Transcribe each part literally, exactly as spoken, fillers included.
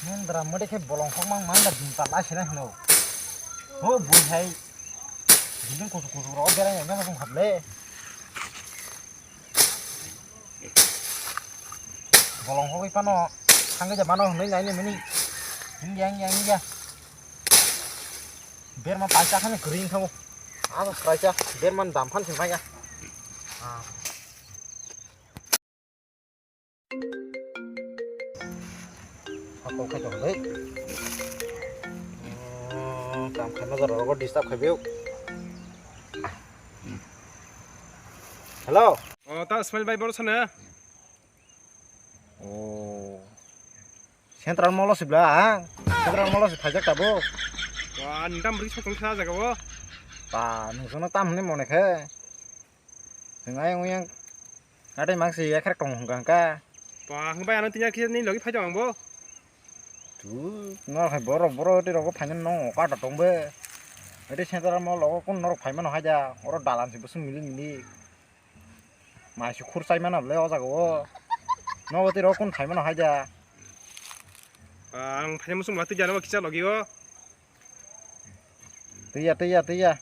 Indra mode khe bolong hokmang manda bini pala sina hino. Ho bui hai. Bini kusu kusu ro berai na ma sung khatle. Bolong hogwi pano thangwi ja mano hwnwi naini mini. Hingya hingya hingya. Berma paisa khani kring thago. Abo sraisa berman dam phan sing maya. Ah. Hakol khai tong dei. Oh, kam khai ma jora rogo disturb khai biu. Hello. Oh, ta Ismail bhai boro sane? Oh. Central Mall o sibla ang. Central Mall o si phaijak tabo. Wa, nang tam bri sotong sa jaga o. Pa, nung sono tam hwnwi mone khe. Chwng ayang uyang. Natai mang si ekhar tong hung kang ka. Pa, hung bai ano tinya khe ni logi phai tong ang bo. Tu, no hai borok, borok ti rogo phai no ka ta tong be. Ete Central Mall o kun norok phai mano hai ja. Oro dalan si busung mili mili. Mai si khur chai mano le o jaga o. No ti rogo kun phai mano hai ja. Ang phai musung lati jana kisa logi o. Tiya, tiya, tiya.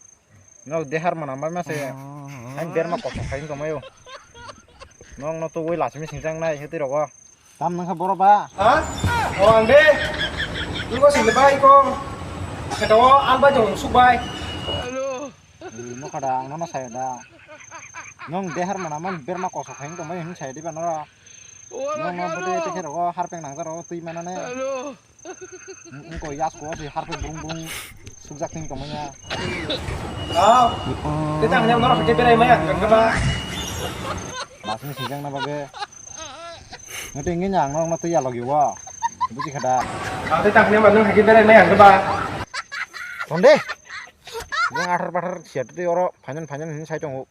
Nok dehar mana mai mase. Ang berma kosong khai tongmayo. Nok no to woi lasmi singjang nai heti rogo. Tam nang kha boro ba. Ha? O ang de. Iko sing bai ko. Kata o al bai jong suk bai. Hello. Mo kada ang no saya da. Nong dehar mana man berma kosong khai tongmayo hin saya di ba no. Nong no bode te khe rogo harpeng nang jaro twi manane. Hello. Engko yas ko si harpe bung bung sukjak ting tongmanya. Ah, kita hanya norok ke berai maya, gak kena. Masni sijang na babe. Nanti ingin yang norok na tuya lagi wa. Buji kada. Ah, kita hanya mana lagi berai maya, coba. Tonde. Yang athar pathar siat tu oro, panjan panjan ini saya tunggu.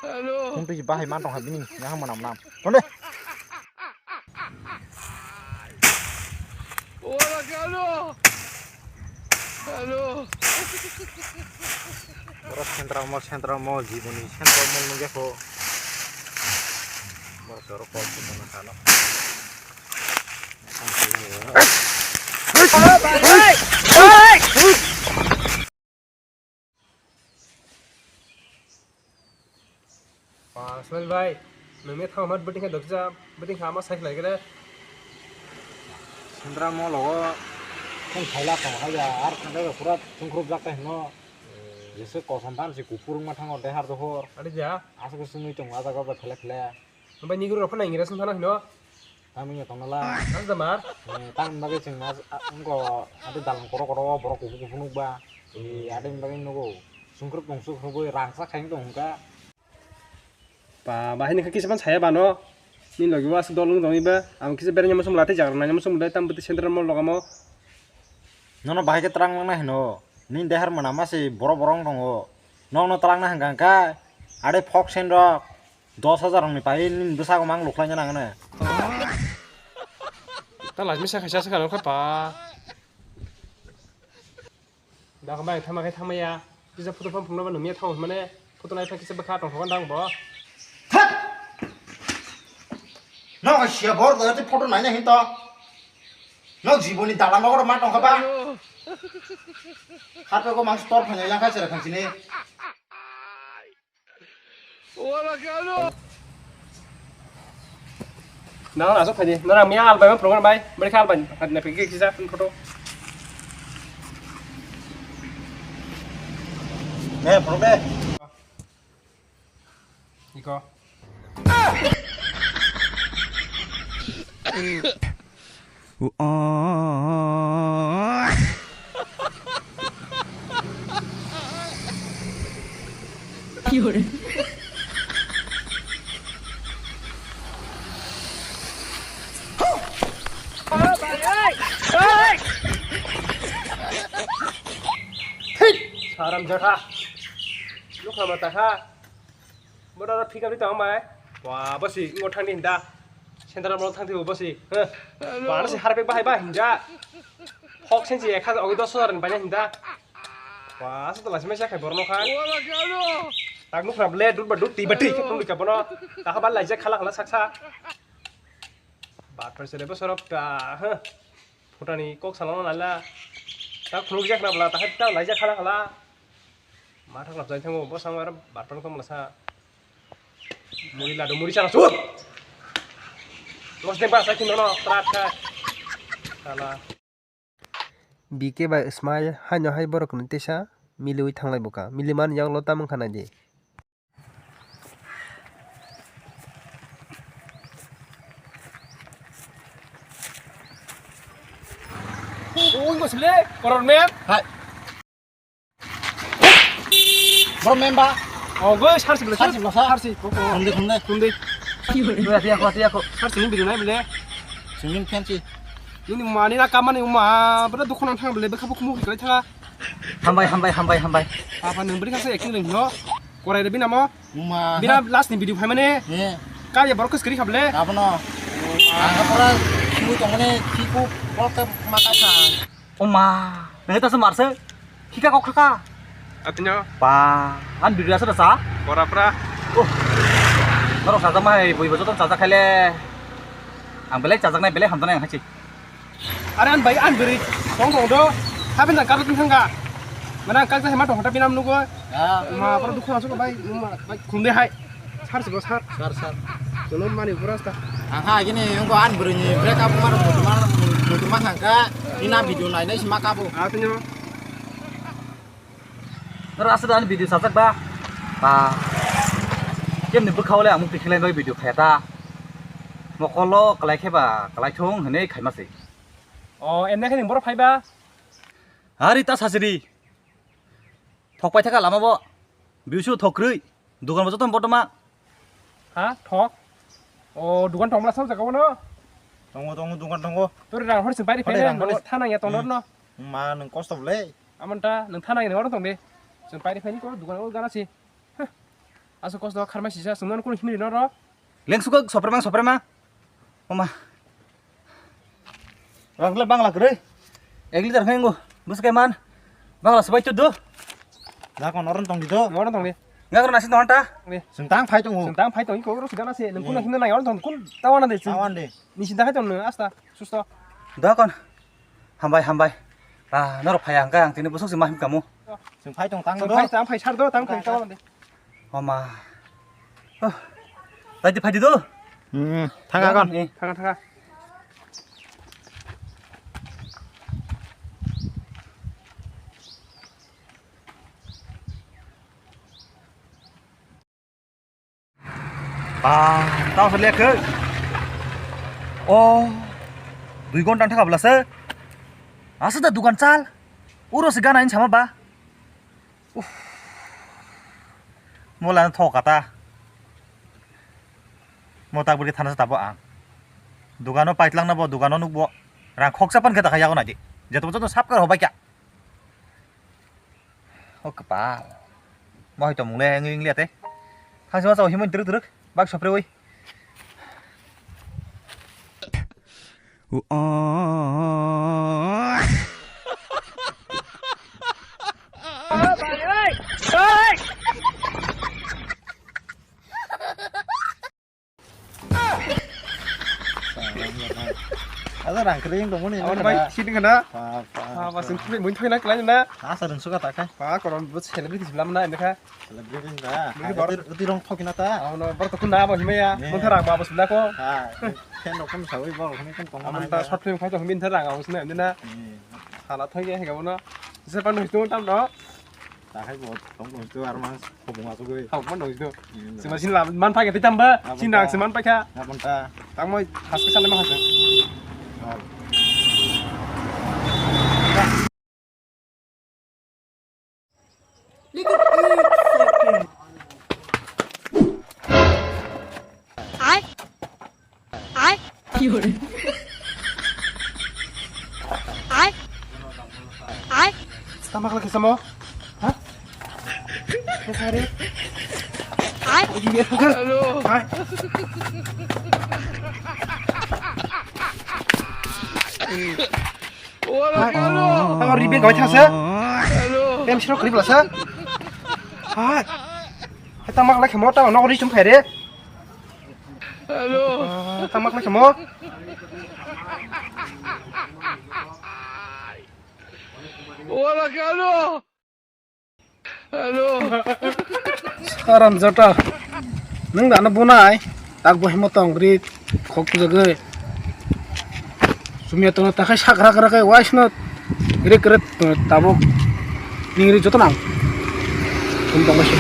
Hello. Kung twi bahai man tong ha bini, yang mana menam. Tonde. Ora hello. Hello. Ora Central Mall, Central Mall, jiboni Central Mall nungya ko. Ora soro kol pun mana kano. Ismail bhai, nwngni thauma beting khe dokjak, beting khe ama sai khlai khe de. Sendra molo o khum khaila tong hai ya, ar khanda pura chungkrup jak tai hino. Jese kosom phan si kuphur wngma thango dehar dohor. Ari ja. Aswk sungwi tongo ah jaga o ba phele phele. Omo bai nigiri rok phano nang gira song thana hino. Tamo ya tongna la. Tamo da mar. Eh, tamo bagwi chwng as-, a-, wngko ade dalan korok korok o borok kuphur kuphur nukba. Eh, ade bagwi nugo. Sungkruk tong suk hubui rangchak khai tong hwnka. Ba, bahai ni khe kisa ban saya bano. Ni logi was dol wng tong iba. Ang kisa bereng muchung lati jagra nang muchung dai tam bwtwi central mall logamo. Nono bahai khe twlang nang na hino. Ni dehar mwnama se borok borok wng tongo. Nokno twlang na hwnka hwnka. Ade phok sen rok. Dos hajar rokni pai nini bwsakgo mang lukhlaina nangani. Ta lajmi sa khaisa swkang nokha pa. Da khamai thama khai thama ya. Kisa photo phone phone ba numya thang mane photo nai pha kisa bwkha tong thok dang bo. Thak! Nok sia bor da te photo nai na hin to. Nok jiboni dala nok ma tong kha ba. Hato ko mang store phanya yang kha sera khan sini. Nang asok khaji, nang miya albai ma program bai, beri kha albai, hat na peki kisa photo. Eh, program. Iko. Saram jakha. Lukha mata kha. Bora ro phika ri tong mai. Wa, bosi, ngo thang di hinda. Central mall thang di bosi. Heh. Hello. Ba, si harpek bahai ba hinda. Hok sen si ek hajar, ogi dos hajar ni banya hinda. Wa, asa to lasi mesa khai borno kha. Wala kano. Tak nuk rap le, dut ba dut, ti ba ti, khe tong ka bono. Ta ha ba lai je khala khala saksa. Bat per sele bosoro ta, heh. Putani kok salama nala. Ta khuluk jak na bla, ta ta lai jak khala khala. Ma thang lap jai thango, bo sama bar pang tong masa. Muri ladu, muri chana sut. Los de ba sa kin no, trat kha. Sala. B K bai Ismail haino hai borok ni tesa miliwi thanglai buka. Mili man yang lo tamung khanai di. Ui, bos le, koron me. Hai. Bro, memba. Oh, goi, sarsi bela, sarsi bela, sarsi. Khumdi, khumdi. Khumdi. Ati ako, ati ako. Sarsi ni bidi nai bele. Singin fancy. Ini mani na kamani uma, bro, dukhunan thang bele, bekha bukhu mukhi kai thanga. Hambai, hambai, hambai, hambai. Apa nang beri kasa acting ring no? Korai de bina mo. Uma. Bina last ni video phai mane. Ye. Kaya borok keskeri khable. Abono. Ang pura khiu tongmani khiku kok ke makai sa. Oma, nang ta se marse. Khika kok khaka. Atinyo. Pa, an video asa sa. Pora pora. Oh. Norok sajak mai bui bojoto sajak khaile. Ang belai sajak nai belai hamjaknai ang hachi. Are an bai an beri tong tong do. Habin da kagak thangka. Mana kagak hema tong hota binam nugo. Ya. Ma pura dukhu asuk bai, ma bai khumde hai. Sar sar sar. Sar sar. Jonom mani pura sta. Aha gini ngo an beri ni break up mar mutu mar mutu mar thangka. Ina video nai nai sima kabu. Atinyo. Noro aswk ani video sajak ba. Ba. Kemni bwkhao le ang mukti khlai bai video khaya ta. Mokolo kwlai khe ba kwlai thung hwnwi khaima se. O, enne khe ni borok phai ba. Hari ta sasiri. Thok pai thaka lama bo. Biusu thok krwi. Dukan bo joto botoma. Ha? Thok? O, dukan tongmla sam jaga bono? Tongo, tongo, dukan tongo. Tori rang hor sing pairi phai rang no, hor sing. Thana ya tong no. Ma nung kosto bole. Amon ta nung thana ya hor tong de. Sing pairi phai ni ko dukan o gana si. Hah. Aso kosto kharmai sisa sung no kun himri no ro. Leng suka soprema, soprema. Oma. Rang le bangla kre. Ek liter khengo. Bus ke man. Bangla sabai tu do. Da kon oron tong di do. Oron tong di. Ngak ro nasi nonta. Ni. Sentang phai tong. Sentang phai tong ko ro sida nasi. Nung kun himna nai oron tong kun tawana de. Tawana de. Ni sinta khai tong nung asta. Susto. Da kon. Hambai, hambai. Ah, norok phai ang kang tini busuk si mahim kamu. Sing phai tong tang do. Phai tang phai sar do tang phai tawana de. Oma. Oh. Tadi phai di do. Hmm, thanga kon. Eh. Thanga, thanga. Ba, tao se lekhe. Oh, dui gonta thaka bwla se. Aswk da dukan chal. Uro se gana in sama ba. Uff. Mola thok kata. Mo tak beri thana tabo ang. Dugano paitlang na bo, dugano nuk bo. Rang khoksa pan khe ta kha yago na di. Jeto joto sap kar hobai kya. O kwpal. Mo hai tongmung le wngwi wngya tei. Thangsi ma chao himwi twrwk twrwk. Bak sopre wi. Ada rang kering dong ni. Abang bai sini kena. Pa pa. Pa pa sini kena mungkin nak lain na. Asa dan suka tak kan? Pa koron buat selebriti sebelah mana ini kah? Selebriti dah. Ini baru uti rong thok kena ta. Abang baru takut na abang himaya. Mungkin rang abang sebelah ko. Ha. Ken rokon sawi baru kami kan tong. Abang ta short film kau tu himi ntar rang abang sini ini na. Salah thoi ya kamu na. Siapa nuh itu tam no? Takhai bo tong tong to ar mas khobong asugwi. Khobong tong to. Sima sin la man phai tei tamba. Sin nang siman phai kha. Abonta. Tang moi haske sale ma haske. Ai. Ai. Ai. Ai. Tama kala kisamo? Ha? Kesare. Ai. Hello. Ai. Wala kalo. Tama ribe goi thasa. Hello. Em siro krip lasa. Hai. Hai tama kala kemo tama no ri chum khaire. Hello. Ah, tama kala kemo. Wala kano? Hello. Haram jata. Nung dano bunai. Tak boh mo tong ri. Khok jage. Sumia tono takhai sak rak rak kai wais no. Rik rik tabuk. Ningri joto nang. Tum tong wais.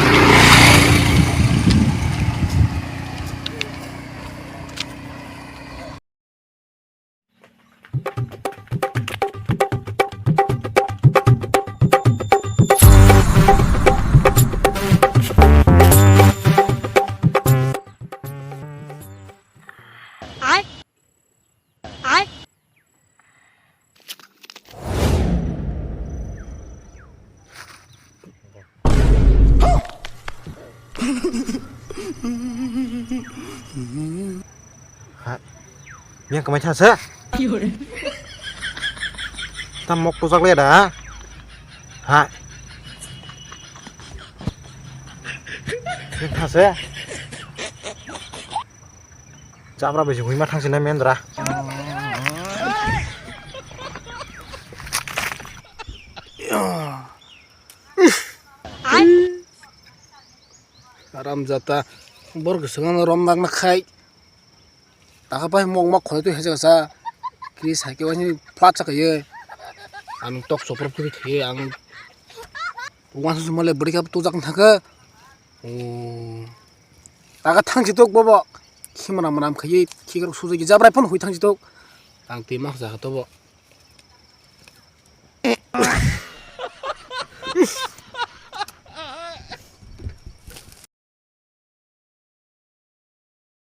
Ha. Mia kamai thasa. Tam mok tujak le da. Ha. Mia thasa. Chabra bai se hoi ma thang se na mendra. Haram jata. Bor ke sengano rom nak nak khai. Taka pai mok mok khoi tu hesa sa. Kri sai ke wani flat sa kai. Ang tok sopor kri khai ang. Wan su male bri ka tu jak thaka. Oh. Taka thang si tok bobo. Khimana manam khai. Khikar su ki jabrai pon hoi thang si tok. Ang ti mak ja to bo.